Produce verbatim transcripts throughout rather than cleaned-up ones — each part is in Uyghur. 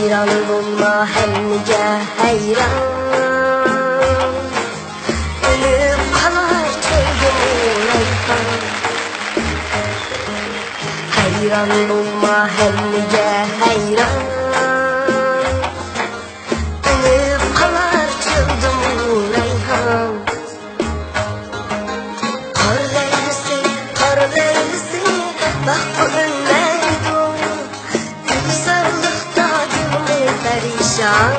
ھەيران بولما ھەممىگە ھەيران، ئۈنۈپ قالار چۆلدىمۇ رەيھان. ھەيران بولما ھەممىگە ھەيران، ئۈنۈپ قالار چۆلدىمۇ رەيھان. قار لەيلىسى، قار لەيلىسى، باققا ئۈنمەيدۇ. گۈلزارلىقتا گۈلمۇ پەرىشان.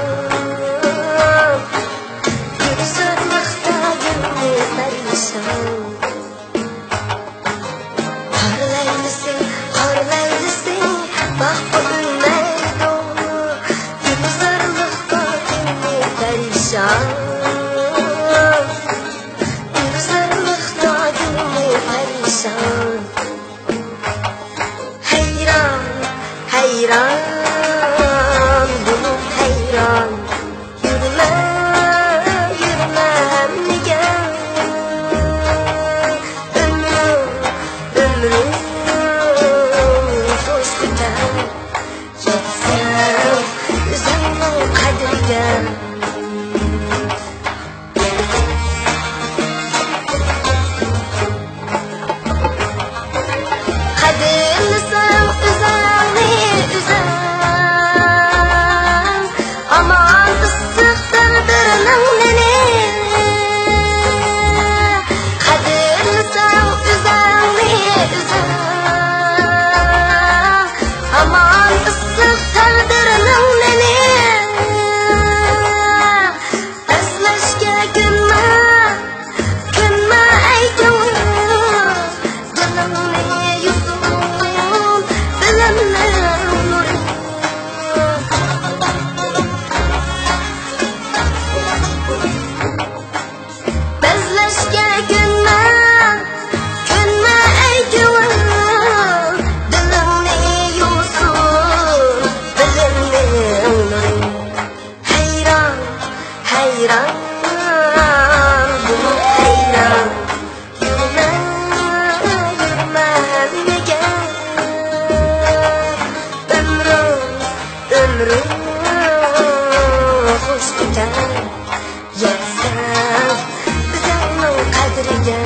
گۈلزارلىقتا گۈلمۇ پەرىشان. قار لەيلىسى، قار لەيلىسى، باققا ئۈنمەيدۇ. گۈلزارلىقتا گۈلمۇ پەرىشان. گۈلزارلىقتا گۈلمۇ پەرىشان. ھەيران، ھەيران، بۇلۇت ھەيران. يۈرمە، يۈرمە ھەممىگە. ئۆمرۈڭ، ئۆمرۈڭ خوش ئۆتەر. يەتسەڭ ئۆزۈڭنىڭ قەدرىگە. قەدىرلىسەڭ ئۆزۈڭنى ئۆزۈڭ، ئامان ئىسسىق تەقدىرنىڭ نېنى. قەدىرلىسەڭ ئۆزۈڭنى ئۆزۈڭ، ئامان ئىسسىق تەقدىرنىڭ نېنى. ئەسلەشكە كۆنمە، كۆنمە ئەي كۆڭۈل، دىلىڭنى يۇسۇن بىلىمنىڭ نۇرى. بەزلەشكە كۆنمە، كۆنمە ئەي كۆڭۈل، دىلىڭنى يۇسۇن بىلىمنىڭ نۇرى. ھەيران، ھەيران، بۇلۇت ھەيران. يۈرمە، يۈرمە ھەممىگە. ئۆمرۈڭ، ئۆمرۈڭ خوش ئۆتەر. يەتسەڭ ئۆزۈڭنىڭ قەدرىگە.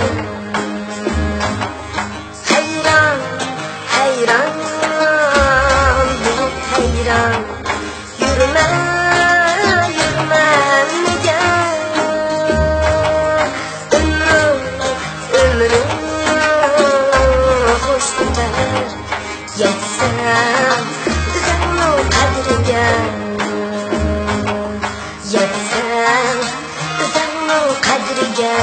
ھەيران، ھەيران، بۇلۇت ھەيران. يۈرمە، يۈرمە ھەممىگە. ئۆمرۈڭ، ئۆمرۈڭ خوش ئۆتەر. يەتسەڭ ئۆزۈڭنىڭ قەدرىگە. يەتسەڭ ئۆزۈڭنىڭ قەدرىگە.